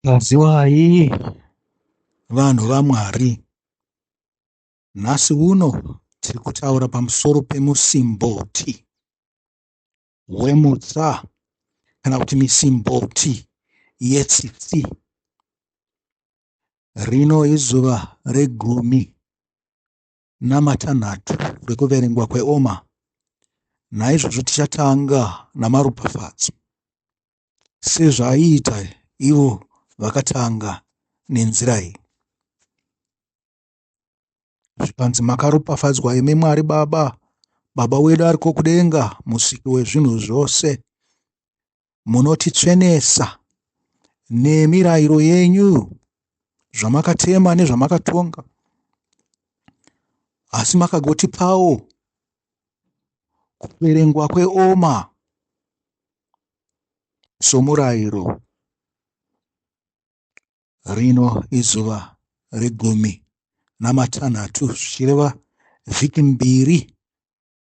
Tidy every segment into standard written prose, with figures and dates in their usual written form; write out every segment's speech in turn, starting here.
Kwaziwai vanhu vaMwari. Nhasi uno tiri kutaura pamusoro pemusimboti wemutsa kana kuti misimboti yetsitsi. Rino izuva regumi namatanhatu rekuverengwa kweOma. Naizvozvo tichatanga namaropafadzo sezvaiita ivo vakatanga nenzira iyi. Zvikanzi makaropafadzwa imi Mwari Baba, Baba wedu ariko kudenga, musiki wezvinhu zvose. Munotitsvenesa nemirayiro yenyu, zvamakatema nezvamakatonga. Asi makagotipawo kuverengwa kweoma somurayiro. Rino izuva regumi namatanhatu zvichireva vhiki mbiri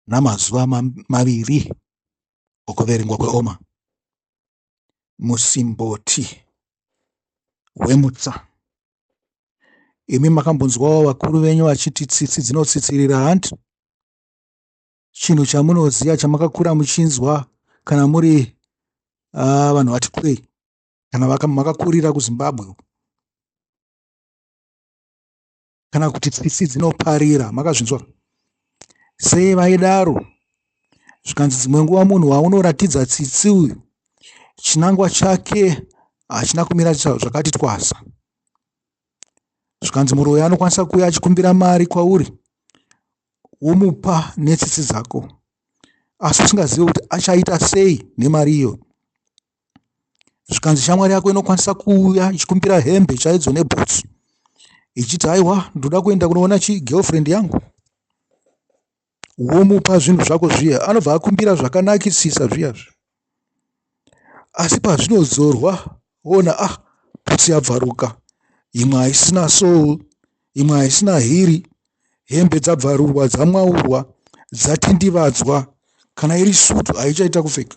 namazuva maviri okuverengwa kweoma. Musimboti wemutsa. Imi makambonzwawo vakuru venyu vachiti tsitsi dzinotsitsirira hanti? Chinhu chamunoziva chamakakura muchinzwa kana muri vanhu vati kurei kana makakurira kuZimbabwe kana kuti tsitsi dzinoparira makazvinzwa sei vaidaro zvikanzi dzimwe nguva munhu waunoratidza tsitsi uyu chinangwa chake hachina kumira zvakati twasa zvikanzi muroyi anokwanisa kuuya achikumbira mari kwauri womupa netsitsi dzako asi usingazive kuti achaita sei nemari iyoyo zvikanzi shamwari yako inokwanisa kuuya ichikumbira hembe chaidzo nebhutsu ichiti aiwa ndoda kuenda kunoona chigirlfriend yangu womupa zvinhu zvako zviya anobva akumbira zvakanakisisa zviya zvi asi pazvinodzorwa woona ah putsi yabvaruka imwe haisina soul imwe haisina hiri hembe dzabvarurwa dzamwaurwa dzatindivadzwa kana iri sutu haichaita kupfeka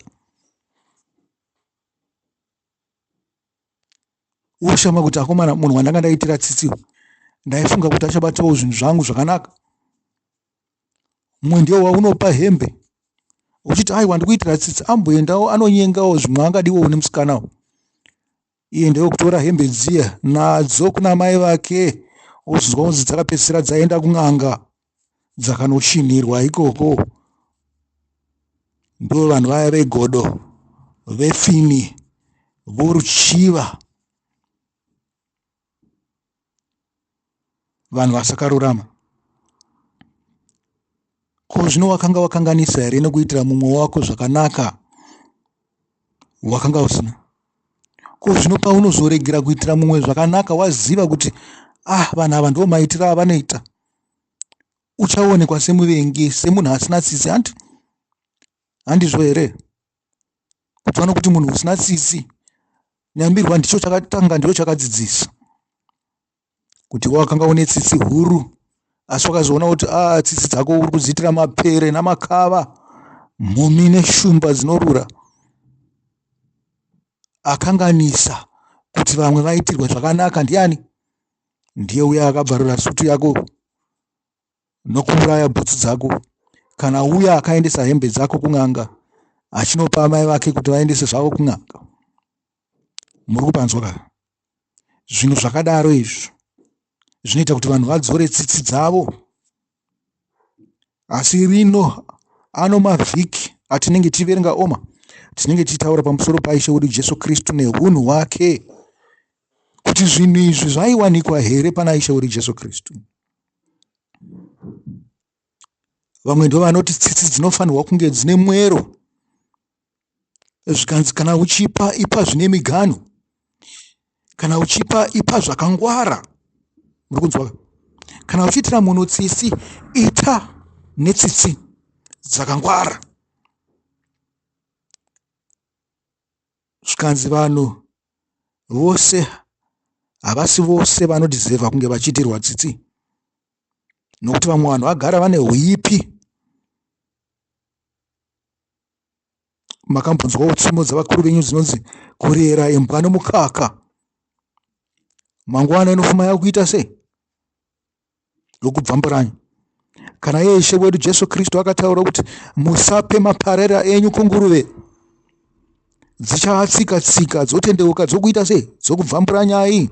woshama kuti akomana munhu wandanga ndaitira tsitsi ndaifunga kuti achabatawo zvinhu zvangu zvakanaka mumwe ndiwo waunopa hembe uchiti aiwa ndikuitira tsitsi amboendawo anonyengawo zvimwe angadiwawo nemusikanawo iye ndewekutora hembe dziya nadzo kuna mai vake wozonzwa kunzi dzakapedzisira dzaenda kun'anga dzakanoshinhirwa ikoko ndo vanhu vaya vegodo vefini voruchiva vanhu vasakarurama ko zvino wakanga wakanganisa here nekuitira mumwe wako zvakanaka wakanga usina ko zvino paunozoregera kuitira mumwe zvakanaka waziva kuti ah vanhu ava ndo maitiro avanoita uchaonekwa semuvengi semunhu asina tsitsi hanti handizvo here kuti vanokuti munhu usina tsitsi nyambirwa ndicho chakatanga ndicho chakadzidzisa kuti wakanga une tsitsi huru asi wakazoona kuti a ah, tsitsi dzako uri kudziitira mapere namakava mhumi neshumba dzinorura akanganisa kuti vamwe vaitirwe zvakanaka ndiani ndiye uya akabvarura sutu yako nokuuraya bhutsu dzako kana uya akaendesa hembe dzako kun'anga achinopa amai vake kuti vaendese zvavo kun'anga muri kupanzwa ka zvinhu zvakadaro izvi zvinoita kuti vanhu vadzore tsitsi dzavo asi rino ano mavhiki atinenge tichiverenga oma tinenge tichitaura pamusoro paishe wedu jesu kristu neunhu hwake kuti zvinhu izvi zvaiwanikwa here pana ishe wedu jesu kristu vamwe ndo vanoti tsitsi dzinofanirwa kunge dzine mwero zvikanzi kana uchipa ipa zvine miganhu kana uchipa ipa zvakangwara muri kunzwa kana uchiitira munhu tsitsi ita netsitsi dzakangwara zvikanzi vanhu vose havasi vose vanodhizevha kunge vachiitirwa tsitsi nokuti vamwe vanhu vagara vane huipi makambonzwawo tsumo dzavakuru venyu dzinonzi kurera imbwa nomukaka. Mangwana inofuma yakuita sei? Yokubvamburanya. Kana iye Ishe wedu Jesu Kristu akataura kuti musape maparera enyu kunguruve, dzichaatsika tsika dzotendeuka dzokuita sei? Dzokubvamburanyai.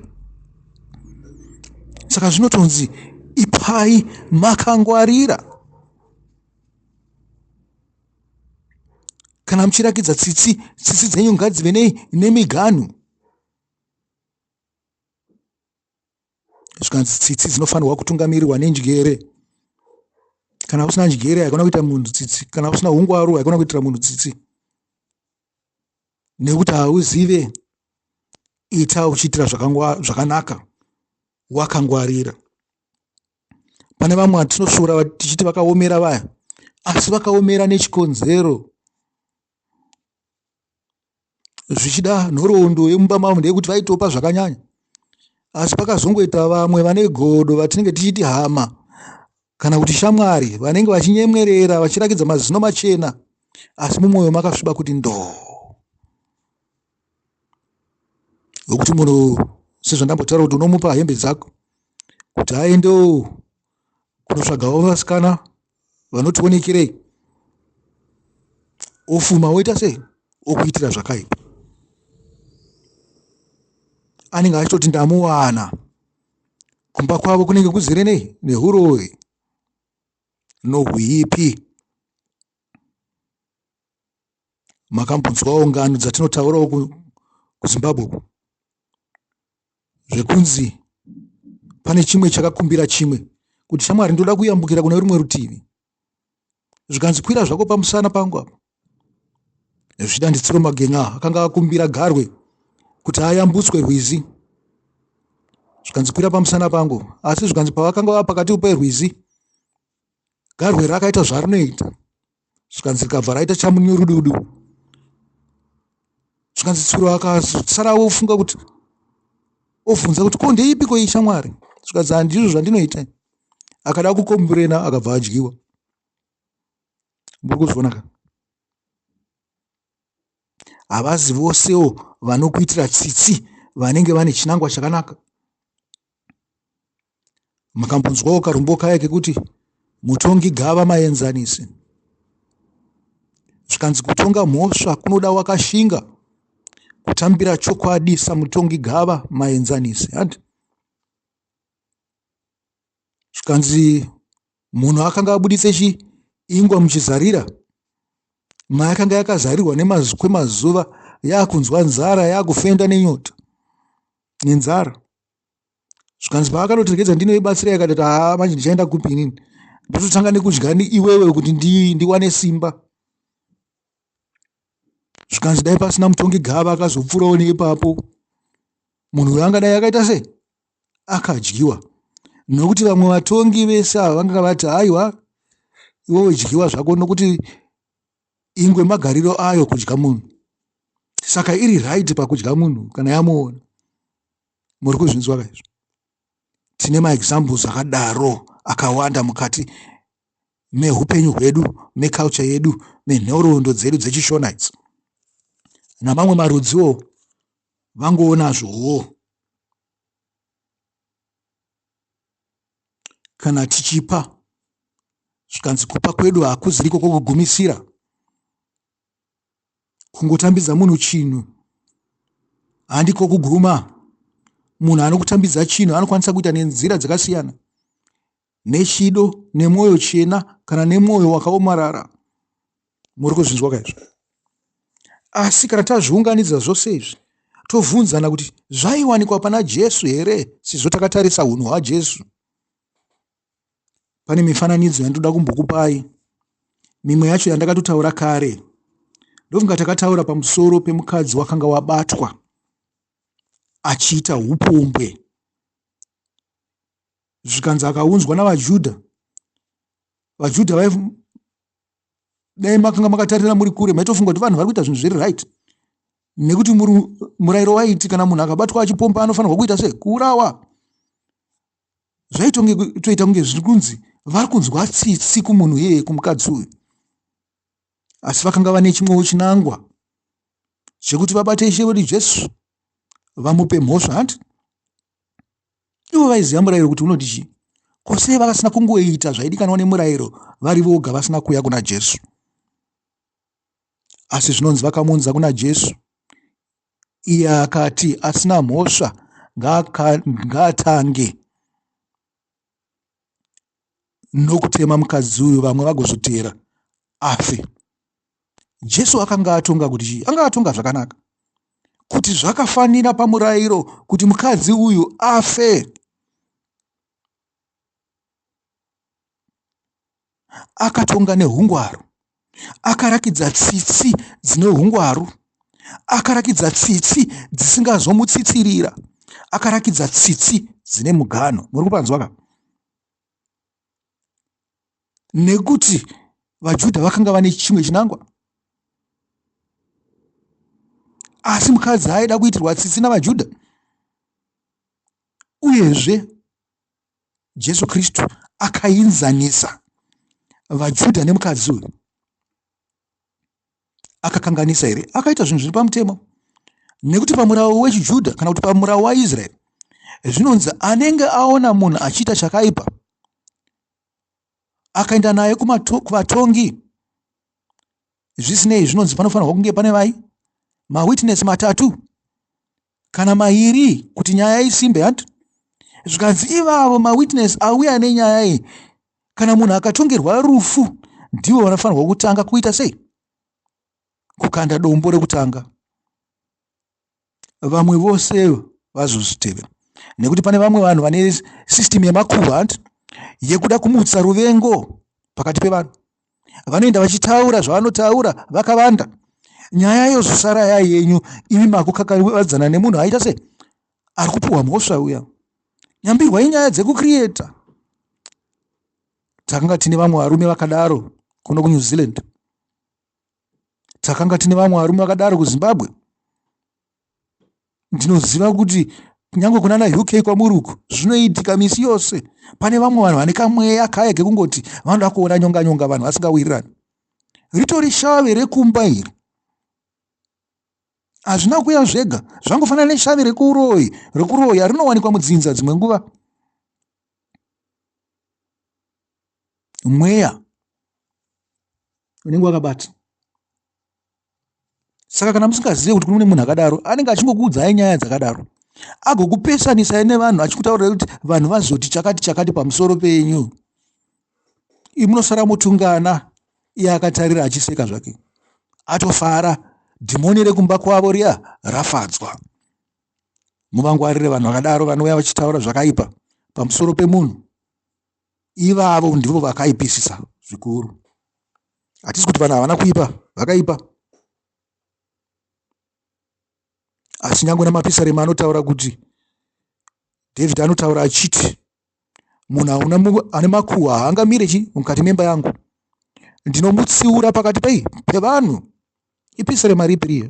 Saka zvinotonzi ipai makangwarira. Kana muchirakidza tsitsi, tsitsi dzenyu ngadzive nei? Nemiganhu. Zvikanzi tsitsi dzinofanirwa kutungamirirwa nenjere. Kana usina njere haikona kuita munhu tsitsi. Kana usina ungwaru haikona kuitira munhu tsitsi. Nekuti hauzive, ita uchiitira zvakanaka wakangwarira. Pane vamwe vatinosvora tichiti vakaomera vaya, asi vakaomera nechikonzero. Zvichida nhoroondo yemumba mavo ndeyekuti vaitopa zvakanyanya, asi pakazongoita vamwe vane godo vatinenge tichiti hama kana kuti shamwari vanenge vachinyemwerera vachirakidza mazino machena, asi mumwoyo makasviba kuti ndoo. Nokuti munhu, sezvandambotaura kuti unomupa hembe dzako kuti aendewo kunotsvagawo vasikana vanotionekerei, ofuma oita sei? Okuitira zvakaipa. Anenge achitoti ndamuwana. Kumba kwavo kunenge kuzere nei? Nehuroyi nohuipi. Makambonzwawo ngano dzatinotaurawo kuZimbabwe uku zvekunzi pane chimwe chakakumbira chimwe kuti shamwari ndoda kuyambukira kune rumwe rutivi, zvikanzi kwira zvako pamusana pangu apa. Zvichida nditsuro magen'a akanga akumbira garwe kuti ayambutswe rwizi, zvikanzi kwira pamusana pangu. Asi zvikanzi pavakanga vava pakati perwizi, garwe rakaita zvarinoita, zvikanzi rikabva raita chamunyurududu. Zvikanzi tsuro akasara ofunga kuti, obvunza kuti ko ndeipiko iyi shamwari? Zvikanzi handizvo zvandinoita. Akada kukomburena akabva adyiwa. Muri kuzviona ka? Havazi vosewo vanokuitira tsitsi vanenge vane chinangwa chakanaka. Makambonzwawo karumbo kaya kekuti mutongi gava maenzanisi. Zvikanzi kutonga mhosva kunoda wakashinga, kutambira chokwadi samutongi gava maenzanisi. Handi? Zvikanzi munhu akanga abuditse chiingwa muchizarira, mayakanga yakazarirwa kwemazuva, yakunzwa nzara, yakufenda nenyota nenzara. Zvikanzi paakatoti regedza ndinoibatsira, yakatoti haa manje ndichaenda kupi inini, ndototanga nekudya iwewe kuti ndiwane simba. Zvikanzi dai pasina mutongi gava akazopfuurawo neipapo, munhu uyu angadai akaita sei? Akadyiwa. Nokuti vamwe vatongi vese ava vanga vati haiwa iwewe dyiwa zvako, nokuti ingwe magariro ayo kudya munhu, saka iri right pakudya munhu kana yamuona. Muri kuzvinzwa ka izvo? Tine maexamples akadaro akawanda mukati mehupenyu hwedu, meculture yedu, menhoroondo dzedu dzechiShona idzi. Namamwe marudziwo vangoonazvowo. Kana tichipa, zvikanzi kupa kwedu hakuziriko kwokugumisira. Kungotambidza munhu chinhu handiko kuguma. Munhu anokutambidza chinhu anokwanisa kuita nenzira dzakasiyana, nechido, nemwoyo chena kana nemwoyo wakaomarara. Muri kuzvinzwa ka izvo? Asi kana tazviunganidza zvose izvi, tovhunzana kuti zvaiwanikwa pana Jesu here, sezvo takatarisa hunhu hwaJesu. Pane mifananidzo yandinoda kumbokupai, mimwe yacho yandakatotaura kare. Ndofunga takataura pamusoro pemukadzi wakanga wabatwa achiita upombwe, zvikanzi akaunzwa navaJudha. VaJudha vai dai makanga makatarira muri kure maitofunga kuti vanhu vari kuita zvinhu zviri right, nekuti murayiro waiti kana munhu akabatwa achipomba anofanirwa kuita sei? Kuurawa. Zvaitoita kunge zviri kunzi vari kunzwa tsitsi kumunhu iyeye, kumukadzi uyu, asi vakanga vane chimwewo chinangwa chekuti vabate Ishe wedu Jesu vamupe mhosva. Hanti? Ivo vaiziva murayiro kuti unoti chii. Ko sei vakasina kungoita zvaidikanwa nemurayiro vari voga vasina kuuya kuna Jesu? Asi zvinonzi vakamuunza kuna Jesu. Iye akati asina mhosva ngaatange nokutema mukadzi uyu vamwe vagozoteera afe. Jesu akanga atonga kuti chii? Anga atonga zvakanaka kuti zvakafanira pamurayiro kuti mukadzi uyu afe. Akatonga nehungwaru, akarakidza tsitsi dzine hungwaru, akarakidza tsitsi dzisingazomutsitsirira, akarakidza tsitsi dzine muganho. Muri kupanzwa ka? Nekuti vaJudha vakanga vane chimwe chinangwa, asi mukadzi aida kuitirwa tsitsi navaJudha. Uyezve Jesu Kristu akainzanisa vaJudha nemukadzi uyu. Akakanganisa here? Akaita zvinhu zviri pamutemo. Nekuti pamurawo wechiJudha kana kuti pamurawo waIsraeri zvinonzi anenge aona munhu achiita chakaipa akaenda naye kuvatongi, zvisinei zvinonzi panofanirwa kunge pane vai mawitness matatu kana mairi kuti nyaya isimbe hanti zvikanzi ivavo mawitness auya nenyaya iyi kana munhu akatongerwa rufu ndivo vanofanirwa kutanga kuita sei kukanda dombo rekutanga vamwe vose vazozvitevera nekuti pane vamwe vanhu vane system yemakuhwa hanti yekuda kumutsa ruvengo pakati pevanhu vanoenda vachitaura zvavanotaura vakavanda nyaya yozosara ya yenyu imi makukakavadzana nemunhu aita sei ari kupiwa mhosva uya nyambirwa inyaya dzekucreata takanga tine vamwe varume vakadaro kuno kuNew Zealand takanga tine vamwe varume vakadaro kuZimbabwe ndinoziva kuti kunyange kunana UK kwamuri uku zvinoitika misi yose pane vamwe vanhu vane kamweya kaya kekungoti vanoda kuona nyonga nyonga vanhu vasingawirirani ritori shave rekumba iri hazvina kuuya zvega zvangofanana neshave rekuroyi rekuroya rinowanikwa mudzinza dzimwe nguva mweya unenge wakabata saka kana musingazive kuti kune munhu akadaro anenge achingokuudzai nyaya dzakadaro agokupesanisai nevanhu achikutaurirai kuti vanhu vazoti chakati chakati pamusoro penyu imunosara motungana iye akatarira achiseka zvake atofara dhimoni rekumba kwavo riya rafadzwa muvangwarire vanhu vakadaro vanouya vachitaura zvakaipa pamusoro pemunhu ivavo ndivo vakaipisisa zvikuru hatisi kuti vanhu havana kuipa vakaipa asi nyange namapisarema anotaura kuti David anotaura achiti munhu ane makuhwa haangamire chi mukati memba yangu ndinomutsiura pakati pei pevanhu ipisarema ripi riye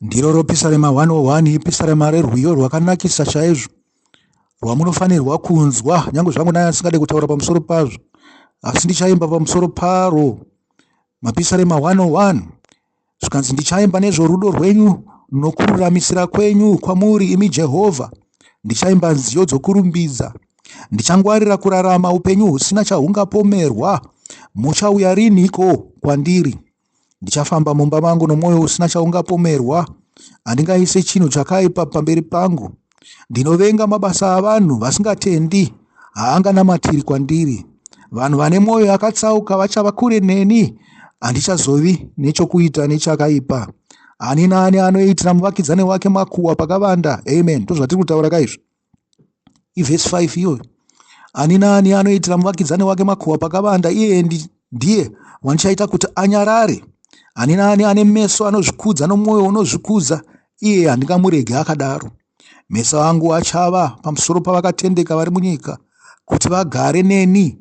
ndiroro pisarema 101 ipisarema rerwiyo rwakanakisa chaizvo rwamunofanirwa kunzwa nyange zvangu naye asingade kutaura pamusoro pazvo asi ndichaimba pamusoro paro mapisarema 101 zvikanzi ndichaimba nezvorudo rwenyu nokururamisira kwenyu kwamuri imi Jehovha ndichaimba nziyo dzokurumbidza ndichangwarira kurarama upenyu husina chahungapomerwa muchauya riniko kwandiri ndichafamba mumba mangu nomwoyo usina chaungapomerwa handingaise chinhu chakaipa pamberi pangu ndinovenga mabasa avanhu vasingatendi haanganamatiri kwandiri vanhu vane mwoyo yakatsauka vachava kure neni handichazovi nechokuita nechakaipa ani naani anoitira muvakidzani wake makuhwa pakavanda amen ndozvatiri kutaura kaizvo ivhesi 5 iyoyo ani naani anoitira muvakidzani wake makuhwa pakavanda iye ndiye wandichaita kuti anyarare ani naani ane meso anozvikudza nomwoyo unozvikudza iye handingamuregi akadaro meso angu achava pamusoro pavakatendeka vari munyika kuti vagare neni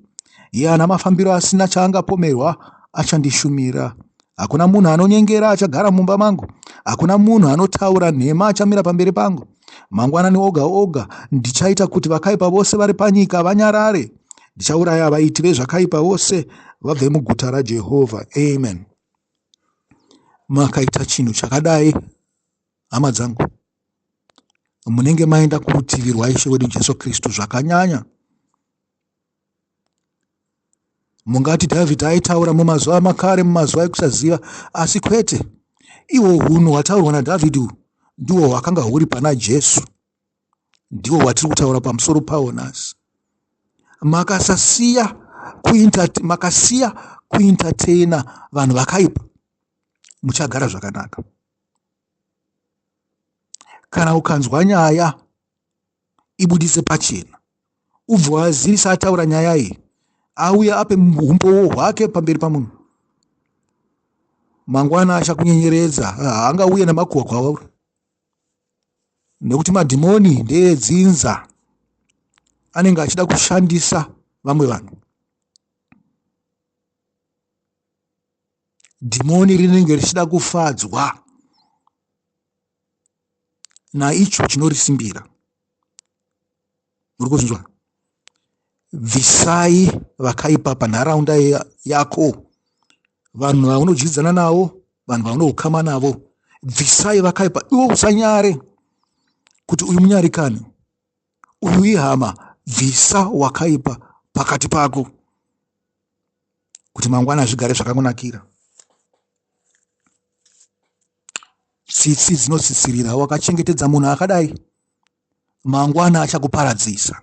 iye ana mafambiro asina chaangapomerwa achandishumira hakuna munhu anonyengera achagara mumba mangu hakuna munhu anotaura nhema achamira pamberi pangu mangwanani oga oga ndichaita kuti vakaipa vose vari panyika vanyarare ndichauraya vaiti vezvakaipa vose vabve muguta raJehovha amen makaita chinhu chakadai hama dzangu. Munenge maenda kurutivi rwaIshe wedu Jesu Kristu zvakanyanya. Mungati Dhavhidhi aitaura mumazuva amakare, mumazuva ekusaziva, asi kwete. Ihwo hunhu hwataurwa naDhavhidhi uhu ndihwo hwakanga huri pana Jesu. Ndihwo hwatiri kutaura pamusoro pawo nhasi. Makasasiya kuinter, makasiya kuentertaina vanhu vakaipa, muchagara zvakanaka. Kana ukanzwa nyaya ibudise pachena ubve wazivisa ataura nyaya iyi auye ape umbowo hwake pamberi pamunhu mangwana achakunyenyeredza haangauye nemakuhwa kwauri nekuti madhimoni ndeedzinza anenge achida kushandisa vamwe vanhu dhimoni rinenge richida kufadzwa naicho chinorisimbira muri kuzvinzwa bvisai vakaipa panharaunda yako vanhu vaunodyidzana navo vanhu vaunoukama navo bvisai vakaipa iwe usanyare kuti uyu munyarikani uyu ihama bvisa wakaipa pakati pako kuti mangwana zvigare zvakakunakira Tsitsi dzinotsitsirira wakachengetedza munhu akadai mangwana achakuparadzisa.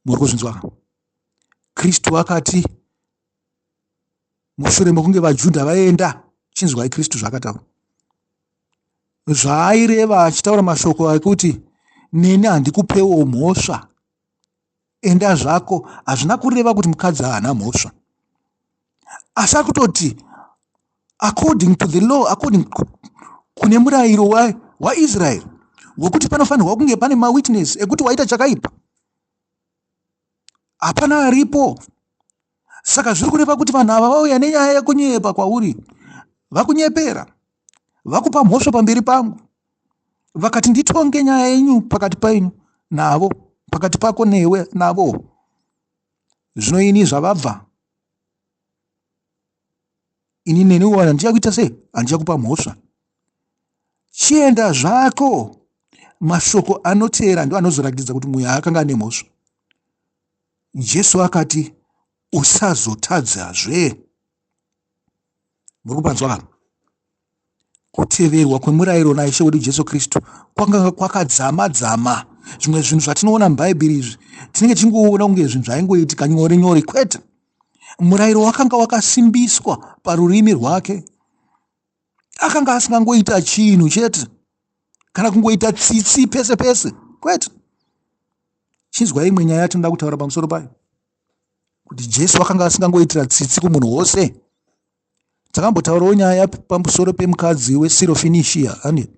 Muri kuzvinzwa? Kristu akati mushure mekunge vaJudha vaenda, chinzwai Kristu zvaakataura. Zvaaireva achitaura mashoko ekuti neni handikupewo mhosva enda zvako hazvina kureva kuti mukadzi haana mhosva asi akutoti according to the law according kune murayiro waisraeri wa wekuti panofanirwa kunge pane mawitness ekuti waita chakaipa hapana aripo saka zviri kureva kuti vanhu ava vauya nenyaya yekunyepa kwauri vakunyepera vakupa mhosva pamberi pangu vakati nditonge nyaya yenyu pakati penyu navo pakati pako newe navo zvino ini zvavabva ini neniwo handichakuita sei handichakupa mhosva chienda zvako mashoko anoteera ndo anozoratidza kuti mweya akanga ane mhosva jesu akati usazotadzazve muri kupanzwa kana kuteverwa kwemurayiro naIshe wedu Jesu Kristu kwakanga kwakadzama dzama. Zvimwe zvinhu zvatinoona muBhaibheri izvi tinenge tichingoona kunge zvinhu zvaingoitika nyore nyore, kwete. Murayiro wakanga wakasimbiswa parurimi rwake. Akanga asingangoita chinhu chete kana kungoita tsitsi pese pese, kwete. Chinzwai imwe nyaya yatinoda kutaura pamusoro payo kuti Jesu akanga asingangoitira tsitsi kumunhu wose. Takambotaurawo nyaya pamusoro pemukadzi weSirofinishia, handi?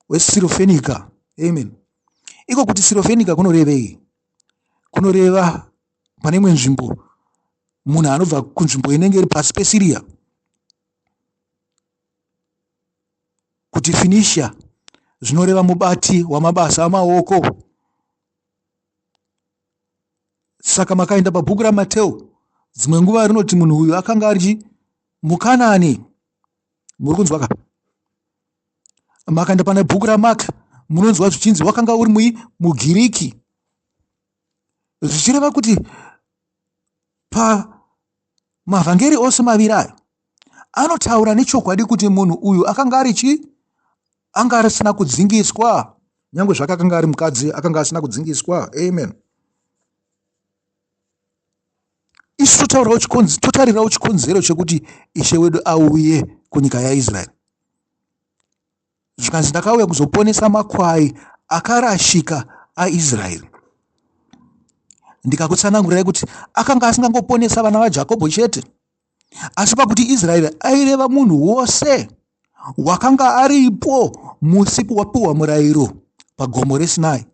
WeSirofenika. Amen. Iko kuti Sirofenika kunorevei? Kunoreva pane imwe nzvimbo munhu anobva kunzvimbo inenge iri pasi peSiria. Kuti Finishia zvinoreva mubati wamabasa amaoko. Saka makaenda pabhuku raMateo, dzimwe nguva rinoti munhu uyu akanga ari chi muKanani. Muri kunzwa ka? Makaenda pane bhuku raMark, munonzwa zvichinzi wakanga uri mui muGiriki. Zvichireva kuti pamavhangeri ose maviri ayo anotaura nechokwadi kuti munhu uyu akanga ari chi anga asina kudzingiswa nyange zvake akanga ari mukadzi akanga asina kudzingiswa amen isu totaurawo totarirawo chikonzero chekuti ishe wedu auye kunyika yaisraeri zvikanzi ndakauya kuzoponesa makwai akarashika aisraeri ndikakutsanangurirai kuti akanga asingangoponesa vana vajakobho chete Asi pakuti Israeri aireva munhu wose wakanga aripo musi wapiwa murayiro pagomo reSinai,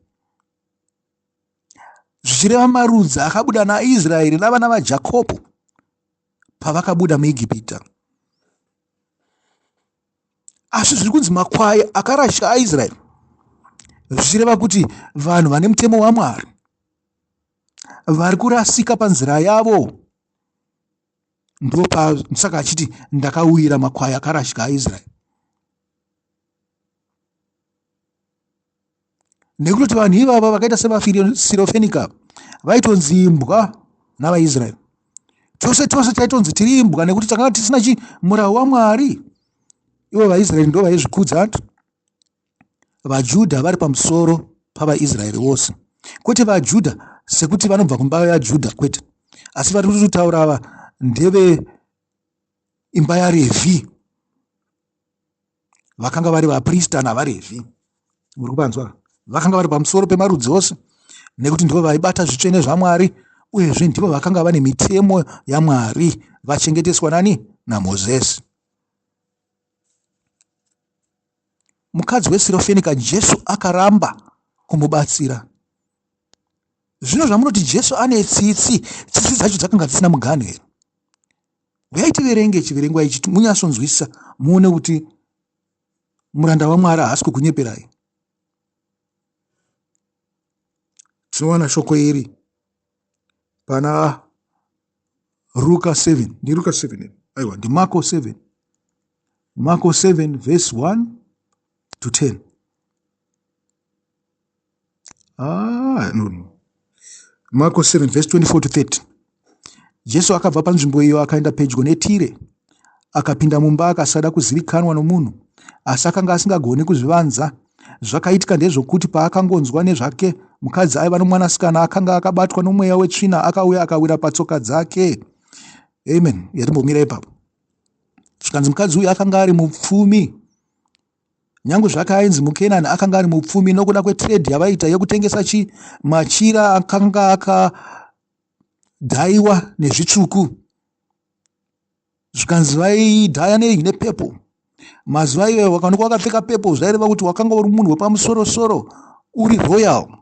zvichireva marudzi akabuda naIsraeri navana vaJakobho pavakabuda muEgipita. Asi zviri kunzi makwai akarashika aIsraeri, zvichireva kuti vanhu vane mutemo waMwari vari kurasika panzira yavo ndopasaka achiti ndakawira makwai akarashika aisraeri. Nekutoti vanhu ivava vakaita sevaSirofenika vaitonzi imbwa navaIsraeri. Tose tose taitonzi tiri imbwa nekuti takanga tisina chi murau waMwari. Ivo vaIsraeri ndo vaizvikudza vaJudha vari pamusoro pavaIsraeri vose. Kwete vaJudha sekuti vanobva kumba yaJudha kwete. Asi vari kutaura ava ndeve imba yaRevhi. Vakanga vari vaprista navaRevhi. Muri kupanzwa? Vakanga vari pamusoro pemarudzi ose nekuti ndivo vaibata zvitsvene zvaMwari uyezve ndivo vakanga vane mitemo yaMwari vachengeteswa nani? NaMozisi. Mukadzi weSirofenika Jesu akaramba kumubatsira. Zvino zvamunoti Jesu ane tsitsi, tsitsi dzacho dzakanga dzisina muganhu here? Uyai tiverenge chiverengwa ichi munyatsonzwisisa muone kuti muranda waMwari haasi kukunyeperai. Tinowana shoko iri pana Ruka 7, ndiRuka 7 aiwa, ndiMarko 7. Marko 7 verse 1 to 10. Ah, no, no. Marko 7 verse 24 to 30. Jesu akabva panzvimbo iyo akaenda pedyo neTire. Akapinda mumba akasada kuzivikanwa nomunhu, asi akanga asingagoni kuzvivanza. Zvakaitika ndezvokuti paakangonzwa nezvake, mukadzi aiva nomwanasikana akanga akabatwa nomweya wetsvina akauya akawira patsoka dzake. Amen. Yatimbomira ipapo. Zvikanzi mukadzi uyu akanga ari mupfumi. Nyange zvake ainzi muKenani akanga ari mupfumi nokuda kwetrade yavaiita yekutengesa chi machira akanga akadhaiwa nezvitsvuku. Zvikanzi vaidhaya nei nepepo. Mazuva iwayo wakaonekwa wakapfeka pepo zvaireva kuti wakanga uri munhu wepamusorosoro uri royal.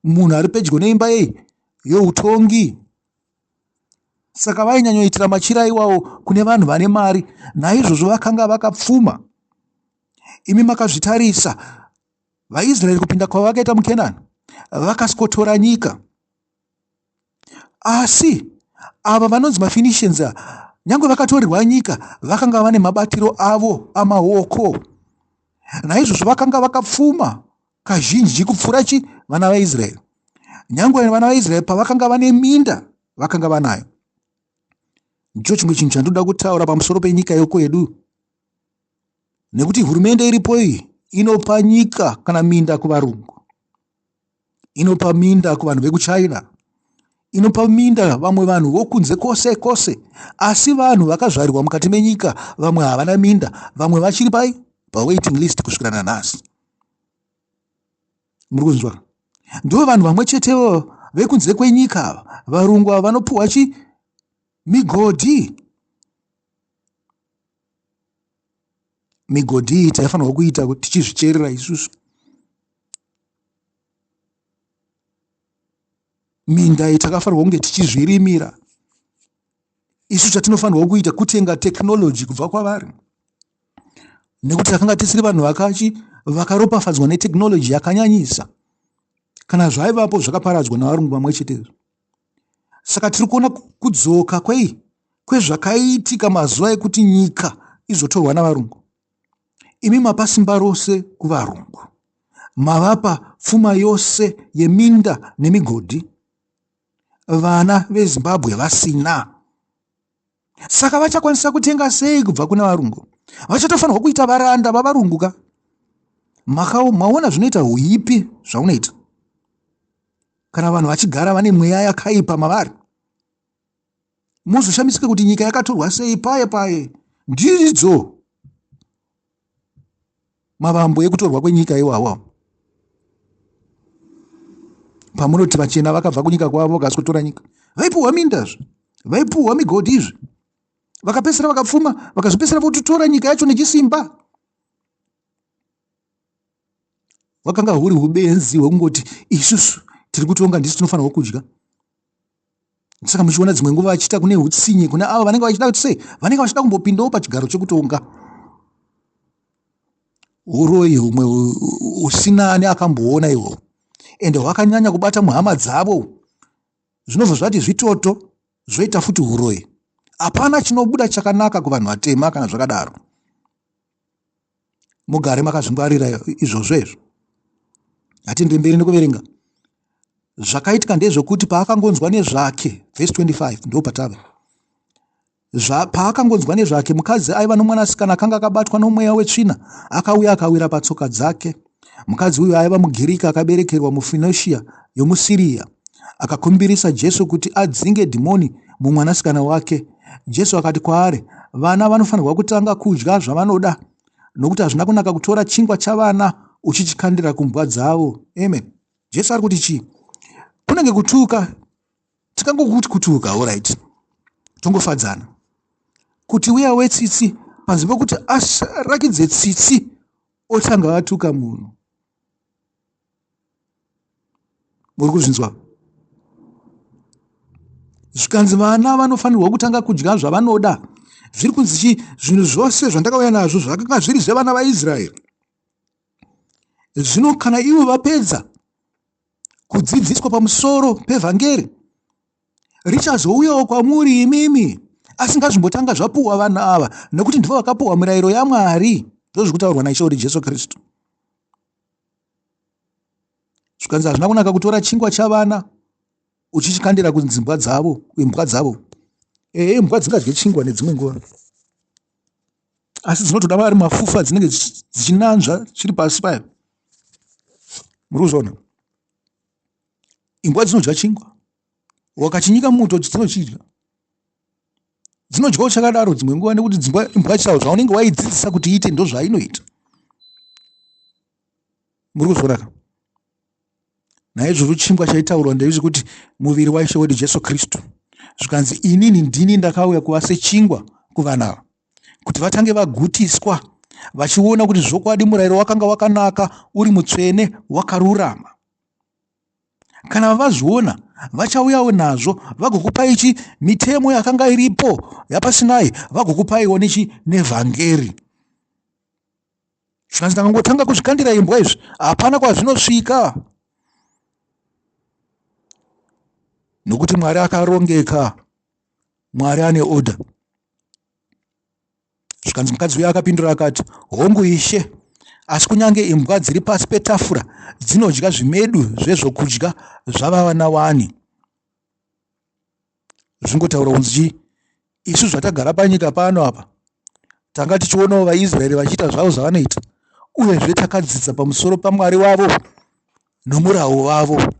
Munhu ari pedyo neimba yei youtongi. Saka vainyanyoitira machira iwawo kune vanhu vane mari, naizvozvo vakanga vakapfuma. Imi makazvitarisa, vaIsraeri kupinda kwavakaita muKenani, vakasikotora nyika. Asi ava vanonzi maPhoenicians nyange vakatorerwa nyika, vakanga vane mabatiro avo amaoko. Naizvozvo vakanga vakapfuma kazhinji kupfuura chi vana vaIsraeri. Nyange vana vaIsraeri pavakanga vane minda vakanga vanayo. Ndicho chimwe chinhu chandinoda kutaura pamusoro penyika yokwedu. Nekuti hurumende iripo iyi inopa nyika kana minda kuvarungu. Inopa minda kuvanhu vekuChina. Inopa minda vamwe vanhu vokunze kose kose. Asi vanhu vakazvarirwa mukati menyika vamwe havana minda, vamwe vachiri pai pawaiting list kusvikira nanhasi. Muri kunzwa? Ndivo vanhu vamwe chetevo vekunze kwenyika ava. Varungu ava vanopuhwa chi migodhi. Migodhi iyi taifanirwa kuita kuti tichizvicherera isusu. Minda iyi takafanirwa kunge tichizvirimira. Isu chatinofanirwa kuita kutenga technology kubva kwavari. Nekuti takanga tisiri vanhu vakachi vakaropafadzwa netechnology yakanyanyisa. Kana zvaivapo zvakaparadzwa navarungu vamwe chete. Saka tiri kuona kudzoka kwei kwezvakaitika mazuva ekuti nyika izotorwa navarungu. Imi mapa simba rose kuvarungu. Mavapa pfuma yose yeminda nemigodhi. Vana veZimbabwe vasina. Saka vachakwanisa kutenga sei kubva kuna varungu? Vachatofanirwa kuita varanda vavarungu ka? Maona zvinoita huipi zvaunoita. Kana vanhu vachigara vane mweya yakaipa mavari. Mozoshamisika kuti nyika yakatorwa sei paye paye. Ndidzo mavambo ekutorwa kwenyika iwawa. Pamunoti vachena vakabva kunyika kwavo vakasi kutora nyika. Vaipuhwa minda zve. Vaipuhwa migodhi izvi. Vakapedzisira vakapfuma, vakazopedzisira vototora nyika yacho nechisimba. Hwakanga huri hubenzi hwekungoti isusu tiri kutonga ndisu tinofanirwa kudya. Saka muchiona dzimwe nguva vachiita kune hutsinye kune avo vanenge vachida kuti sei vanenge vachida kumbopindawo pachigaro chekutonga. Huroyi humwe usina ani akamboona ihwohwo ende hwakanyanya kubata muhama dzavo. Zvinobva zvati zvitoto zvoita futi huroyi. Hapana chinobuda chakanaka kuvanhu vatema kana zvakadaro. Mugare makazvingwarira izvozvo izvo. Ngatiende mberi nekuverenga. Zvakaitika ndezvekuti paakangonzwa nezvake, vhesi 25 ndopatava. Paakangonzwa nezvake, mukadzi aiva nomwanasikana akanga akabatwa nomweya wetsvina akauya akawira patsoka dzake. Mukadzi uyu aiva muGiriki akaberekerwa muFinoshia yomuSiriya. Akakumbirisa Jesu kuti adzinge dhimoni mumwanasikana wake. Jesu akati kwaari, Vana vanofanirwa kutanga kudya zvavanoda, nokuti hazvina kunaka kutora chingwa chavana uchichikandira kumbwa dzavo. Amen. Jesu ari kuti chii? Kunenge kutuka, tikangokuti kutuka, alright, tongofadzana. Kuti uya wetsitsi, panzvimbo pekuti arakidze tsitsi, otanga atuka munhu. Muri kuzvinzwa? Zvikanzi vana vanofanirwa kutanga kudya zvavanoda. Zviri kunzi chii? Zvinhu zvose zvandakauya nazvo zvakanga zviri zvevana vaIsraeri. Zvino kana ivo vapedza kudzidziswa pamusoro pevhangeri, richazouyawo kwamuri imimi, asi ngazvimbotanga zvapuhwa vanhu ava, nekuti ndivo vakapuhwa mirayiro yaMwari. Ndozviri kutaurwa naIshe wedu Jesu Kristu. Zvikanzi hazvina kunaka kutora chingwa chavana uchichikandira kudzimbwa dzavo, kuimbwa dzavo. Ehe, imbwa dzingadye chingwa nedzimwe nguva, asi dzinotoda vari mafufa dzinenge dzichinanzva chiri pasi paya. Muri kuzviona? Imbwa dzinodya chingwa, wakachinyika muto dzinochidya. Dzinodyawo chakadaro dzimwe nguva, nekuti dzimba imbwa chavo zvaunenge waidzidzisa kuti iite ndozvainoita. Muri kuzviona ka? Naizvozvo chingwa chaitaurwa ndezvekuti muviri waIshe wedu Jesu Kristu. Zvikanzi inini ndini ndakauya kuva sechingwa kuvanhu ava, kuti vatange vagutiswa, vachiona kuti zvokwadi murayiro wakanga wakanaka, uri mutsvene, wakarurama. Kana vazviona, vachauyawo nazvo vagokupai chi mitemo yakanga iripo yapaSinai, vagokupaiwo nechi nevhangeri. Zvikanzi ndakangotanga kuzvikandira imbwa izvi, hapana kwazvinosvika, nokuti Mwari akarongeka, Mwari ane order. Zvikanzi mukadzi uya akapindura akati, Hongu Ishe, asi kunyange imbwa dziri pasi petafura dzinodya zvimedu zvezvokudya zvavavana wani. Zvingotaura kunzi chii? Isu zvatagara panyika pano apa tanga tichionawo vaIsraeri vachiita zvavo zvavanoita, uyezve takadzidza pamusoro paMwari wavo nomurau wavo.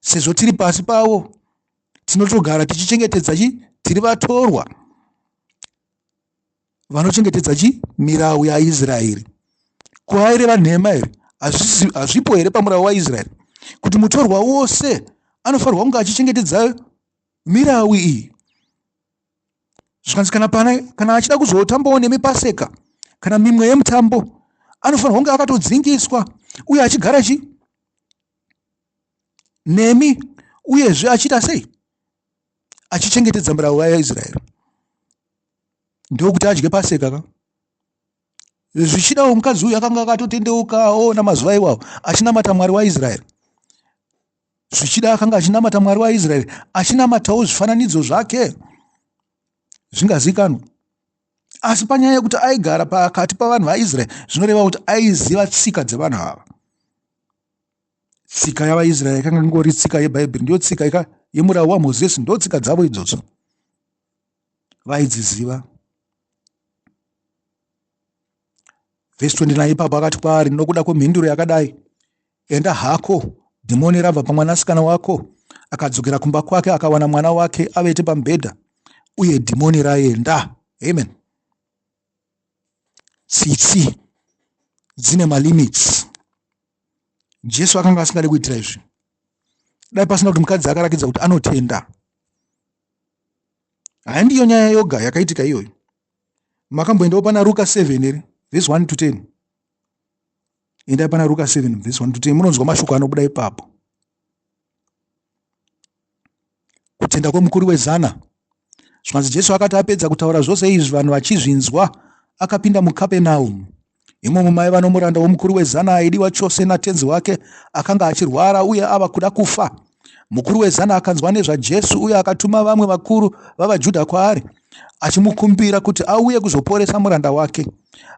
Sezvo tiri pasi pavo, tinotogara tichichengetedza chi tiri vatorwa vanochengetedza chi mirau yaIsraeri. Ko aireva nhema here? Hazvipo here pamurau waIsraeri kuti mutorwa wose anofanirwa kunge achichengetedza mirau iyi? Zvikanzi kana pana kana achida kuzotambawo nemi Paseka kana mimwe yemitambo, anofanirwa kunge akatodzingiswa uye achigara chi nemi, uyezve achiita sei? Achichengetedza murau waIsraeri, ndokuti adye Paseka ka. Zvichidawo mukadzi uyu akanga akatotendeukawo namazuva iwawo achinamata Mwari waIsraeri. Zvichida akanga achinamata Mwari waIsraeri, achinamatawo zvifananidzo zvake zvingazikanwa. Asi panyaya yekuti aigara pakati pavanhu vaIsraeri, zvinoreva kuti aiziva tsika dzevanhu ava. Tsika yavaIsraeri yakanga ingori tsika yeBhaibheri, ndiyo tsika yemurau waMozisi, ndo tsika dzavo idzodzo, vaidziziva. Vhesi 29, ipapo akati kwaari, Nokuda kwemhinduro yakadai, enda hako, dhimoni rabva pamwanasikana wako. Akadzokera kumba kwake, akawana mwana wake avete pamubhedha, uye dhimoni raenda. Amen. Tsitsi dzine malimits. Jesu akanga asingade kuitira izvi. Dai pasina kuti mukadzi akarakidza kuti anotenda. Handiyo nyaya yoga yakaitika iyoyo. Makamboendawo pana Ruka 7 here, vhesi 1 to 10? Endai pana Ruka 7 vhesi 1 to 10, munonzwa mashoko anobuda ipapo. Kutenda kwemukuru wezana. Zvikanzi Jesu akati apedza kutaura zvose izvi vanhu vachizvinzwa, akapinda muKapenaumu. Imomo maiva nomuranda womukuru wezana aidiwa chose natenzi wake, akanga achirwara uye ava kuda kufa. Mukuru wezana akanzwa nezvaJesu uye akatuma vamwe vakuru vavaJudha kwaari, achimukumbira kuti auye kuzoporesa muranda wake.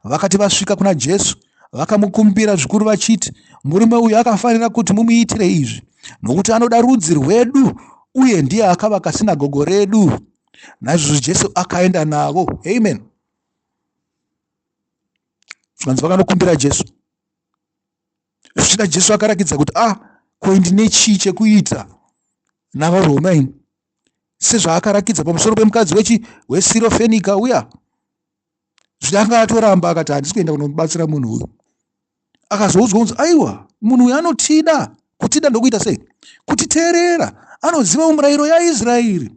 Vakati vasvika kuna Jesu, Vakamukumbira zvikuru vachiti, Murume uyu akafanira kuti mumuitire izvi, nokuti anoda rudzi rwedu uye ndiye akavaka sinagogo redu. Naizvozvo Jesu akaenda navo. Amen. Zvikanzi vakanokumbira Jesu. Zvichida Jesu akarakidza kuti ah, ko ndine chii chekuita navaRoma ini? Sezvaakarakidza pamusoro pemukadzi wechi weSirofenika uya. Zvino anga atoramba akati handisi kuenda kunomubatsira munhu uyu. Akazoudzwa kunzi aiwa munhu uyu anotida. Kutida ndokuita sei? Kutiteerera. Anoziva murayiro yaIsraeri.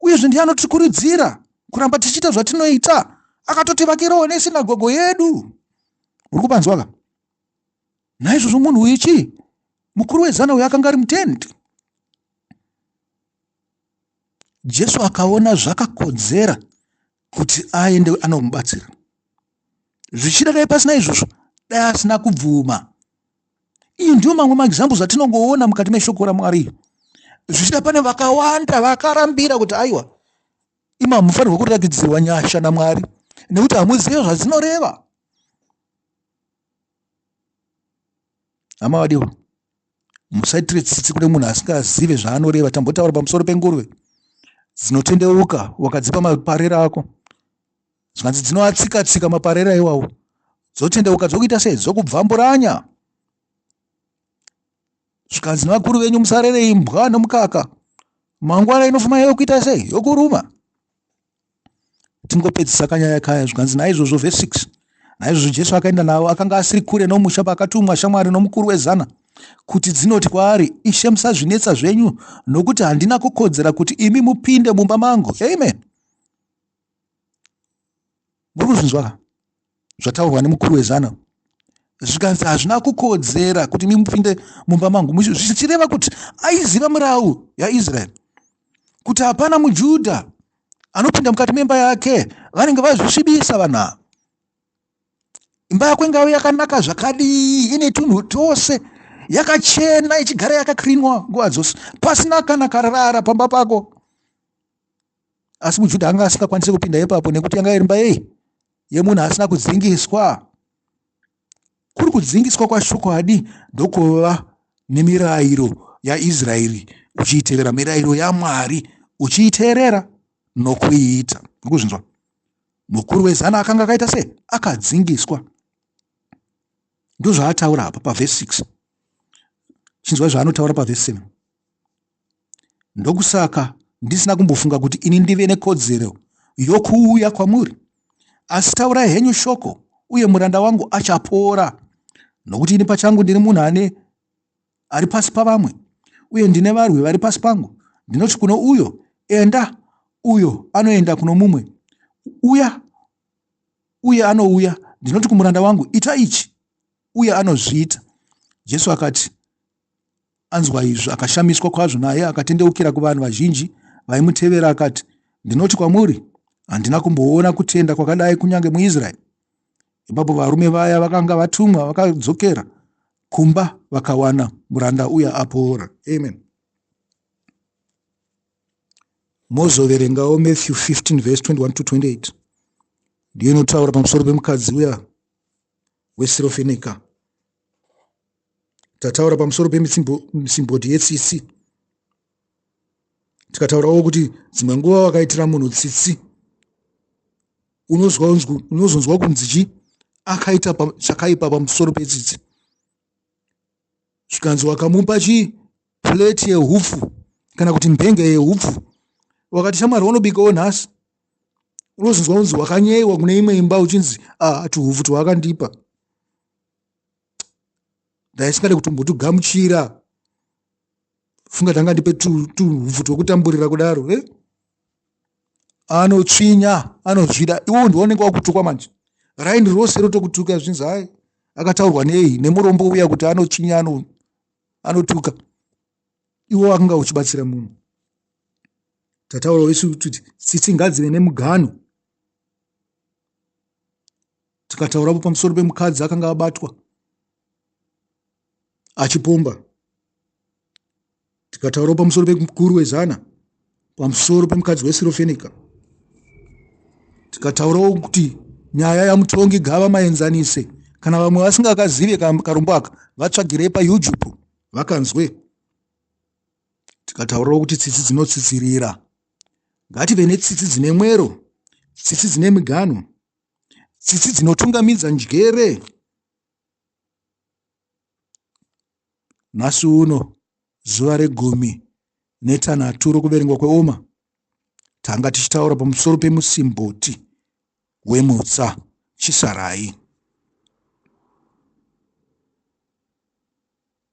Uyezve ndiye anotikurudzira kuramba tichiita zvatinoita. Akatotivakirawo nesinagogo yedu. Uri kupanzwa ka? Naizvozvo munhu uyu chii? Mukuru wezana uyu akanga ari mutendi. Jesu akaona zvakakodzera kuti aende anomubatsira. Zvichida dai pasina izvozvo, dai asina kubvuma. Iyi ndiyo mamwe maexamples atinongoona mukati meshoko raMwari. Zvichida pane vakawanda vakarambira kuti aiwa, imi hamufanirwe kurakidzirwa nyasha naMwari nekuti hamuzive zvadzinoreva. Hama vadiwa, musaitire tsitsi kune munhu asingazive zvaanoreva. Tambotaura pamusoro penguruve dzinotendeuka, wakadzipa maparera ako, zvikanzi dzinoatsika-tsika maparera iwawo, dzotendeuka dzokuita sei? Dzokubvamburanya. Zvikanzi nevakuru venyu musarere imbwa nomukaka, mangwana inofuma yokuita sei? Yokuruma. Tingopedzisa kanyaya kaya. Zvikanzi naizvozvo, vhesi 6, naizvozvo Jesu akaenda navo, akanga asiri kure nomusha paakatumwa shamwari nomukuru wezana kuti dzinoti kwaari, Ishe, musazvinetsa zvenyu, nokuti handina kukodzera kuti imi mupinde mumba mangu. Amen. Muri kuzvinzwa ka zvataurwa nemukuru wezana? Zvikanzi hazvina kukodzera kuti imi mupinde mumba mangu, zvichireva kuti aiziva murau yaIsraeri kuti hapana muJudha anopinda mukati memba yake, vanenge vazvisvibisa vanhu ava. Imba yako ingave yakanaka zvakadii, ine tunhu tose, yakachena, ichigara yakakrinwa nguva dzose, pasina kana karara pamba pako, asi muJudha anga asingakwanisi kupinda ipapo nekuti yanga iri imba yei? Yemunhu asina kudzingiswa. Kuri kudzingiswa kwashokwadi ndokuva nemirayiro yaIsraeri uchiitevera, mirayiro yaMwari uchiiteerera nokuiita. Nokuzvinzwa, mukuru wezana akanga akaita sei? Akadzingiswa. Ndozvaataura apa pavhesi 6. Chinzwa zvaanotaura pavhesi 7. Ndokusaka ndisina kumbofunga kuti ini ndive nekodzero yokuuya kwamuri. Asi taurai henyu shoko, uye muranda wangu achapora. Nokuti ini pachangu ndiri munhu ane ari pasi pavamwe, uye ndine varwi vari pasi pangu. Ndinoti kuno uyo, Enda, uyo anoenda kuno mumwe, Uya, uye anouya. Ndinoti kumuranda wangu, Ita ichi, uye anozviita. Jesu akati anzwa izvi, akashamiswa kwazvo naye, akatendeukira kuvanhu vazhinji vaimutevera akati, Ndinoti kwamuri, handina kumboona kutenda kwakadai kunyange muIsraeri. Ipapo varume vaya vakanga vatumwa vakadzokera kumba vakawana muranda uya apora. Amen. Mozoverengawo Matthew 15 verse 21 to 28, ndiyo inotaura pamusoro pemukadzi uya weSirofenika. Tataura pamusoro pemisimboti yetsitsi, tikataurawo kuti dzimwe nguva wakaitira munhu tsitsi unozonzwa kunzi chi akaita chakaipa pamusoro petsitsi. Zvikanzi wakamupa chi plate yehupfu kana kuti mbenge yehupfu, wakati shamwari wanobikawo nhasi, unozonzwa kunzi wakanyeyiwa kune imwe imba uchinzi ah, tuhupfu twawakandipa ndaisingade kutombotugamuchira, funga tanga ndipe tuhupfu twekutamburira kudaro eh? Anotsvinya, anozvida. Iwewo ndiwe unenge wakutukwa manje, raini rose rotokutuka, zvinzi hai, akataurwa nei nemurombo uya kuti anotsvinya, anotuka. Iwe wakanga uchibatsira munhu. Tataura isu kuti tsitsi ngadzive nemugano. Tikataurapo pamusoro pemukadzi akanga abatwa achipomba, tikataurawo pamusoro pemukuru wezana, pamusoro pemukadzi weSirofenika. Tikataurawo kuti nyaya yamutongi gava maenzanise Kana vamwe vasingakazive karumbo aka, vatsvagirei paYouTube vakanzwe. Tikataurawo kuti tsitsi dzinotsitsirira. Ngative netsitsi dzine mwero, tsitsi dzine miganhu, tsitsi dzinotungamidza njere. Nhasi uno zuva regumi netanhatu rokuverengwa kweOma, tanga tichitaura pamusoro pemusimboti wemutsa. Chisarai.